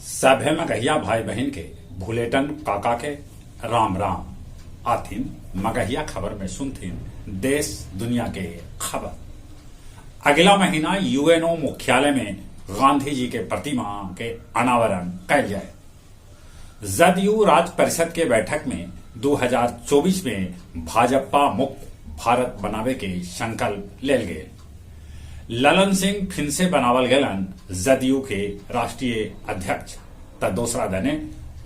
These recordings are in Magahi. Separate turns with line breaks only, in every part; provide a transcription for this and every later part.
सभे मगहिया भाई बहिन के भुलेटन काका के राम राम। आथिन मगहिया खबर में सुनथिन देश दुनिया के खबर। अगला महीना यूएनओ मुख्यालय में गांधी जी के प्रतिमा के अनावरण कैल जाए। जदयू राज्य परिषद के बैठक में 2024 में भाजपा मुक्त भारत बनावे के संकल्प लेल गेल। ललन सिंह फिन से बनावल गेलन जदयू के राष्ट्रीय अध्यक्ष त दोसरा दने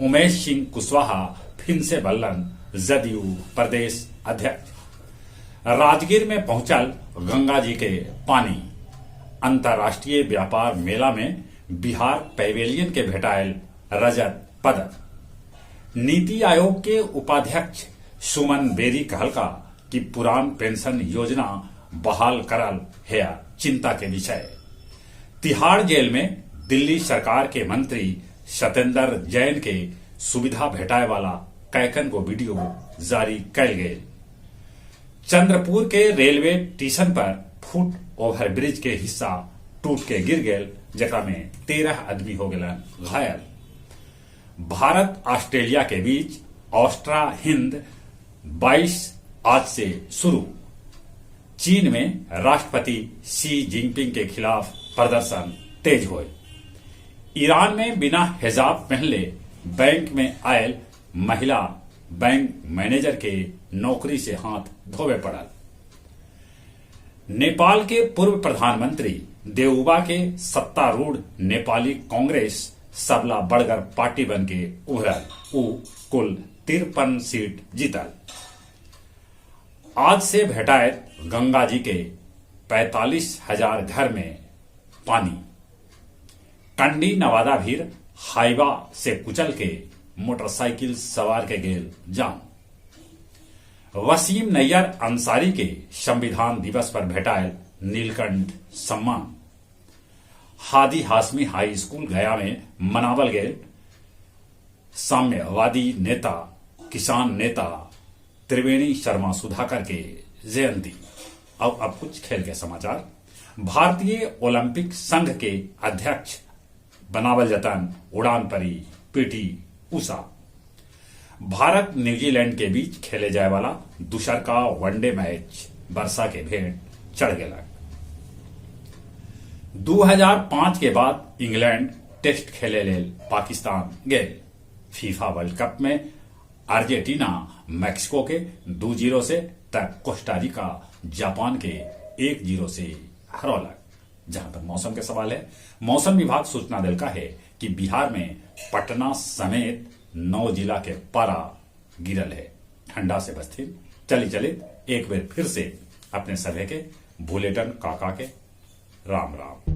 उमेश सिंह कुशवाहा फिन से बनलन जदयू प्रदेश अध्यक्ष। राजगीर में पहुंचल गंगा जी के पानी। अंतर्राष्ट्रीय व्यापार मेला में बिहार पैवेलियन के भेटायल रजत पदक। नीति आयोग के उपाध्यक्ष सुमन बेरी कहलका कि पुरान पेंशन योजना बहाल करल है चिंता के विषय। तिहाड़ जेल में दिल्ली सरकार के मंत्री सत्येंद्र जैन के सुविधा भेटाए वाला कैकन को वीडियो जारी कैल गेल। चंद्रपुर के रेलवे स्टेशन पर फुट ओवरब्रिज के हिस्सा टूट के गिर गेल, जेकरा में 13 आदमी हो गेलन घायल। भारत ऑस्ट्रेलिया के बीच ऑस्ट्रा हिंद 22 आज से शुरू। चीन में राष्ट्रपति शी जिनपिंग के खिलाफ प्रदर्शन तेज हुए। ईरान में बिना हिजाब पहनले बैंक में आयल महिला बैंक मैनेजर के नौकरी से हाथ धोवे पड़ल। नेपाल के पूर्व प्रधानमंत्री देउबा के सत्तारूढ़ नेपाली कांग्रेस सबला बड़गर पार्टी बन के उभरल। उ कुल 53 सीट जीतल। आज से भेटायत गंगा जी के 45,000 घर में पानी। कंडी नवादा भीर हाईवा से कुचल के मोटरसाइकिल सवार के गेल जाम। वसीम नैयर अंसारी के संविधान दिवस पर भेटायल नीलकंठ सम्मान। हादी हाशमी हाई स्कूल गया में मनावल गए साम्यवादी नेता किसान नेता त्रिवेणी शर्मा सुधाकर के जयंती। अब कुछ खेल के समाचार। भारतीय ओलंपिक संघ के अध्यक्ष बनावल जतन उड़ान परी पीटी उषा। भारत न्यूजीलैंड के बीच खेले जाए वाला दूसर का वनडे मैच वर्षा के भेंट चढ़ गया। 2005 के बाद इंग्लैंड टेस्ट खेले लेल पाकिस्तान गए। फीफा वर्ल्ड कप में अर्जेंटीना मैक्सिको के 2-0 से तक कोस्टारिका जापान के 1-0 से हरौलक। जहां तक मौसम के सवाल है, मौसम विभाग सूचना दिलका है कि बिहार में पटना समेत 9 जिला के पारा गिरल है। ठंडा से बचथिन। चली चलित एक बेर फिर से अपने सभे के बुलेटन काका के राम राम।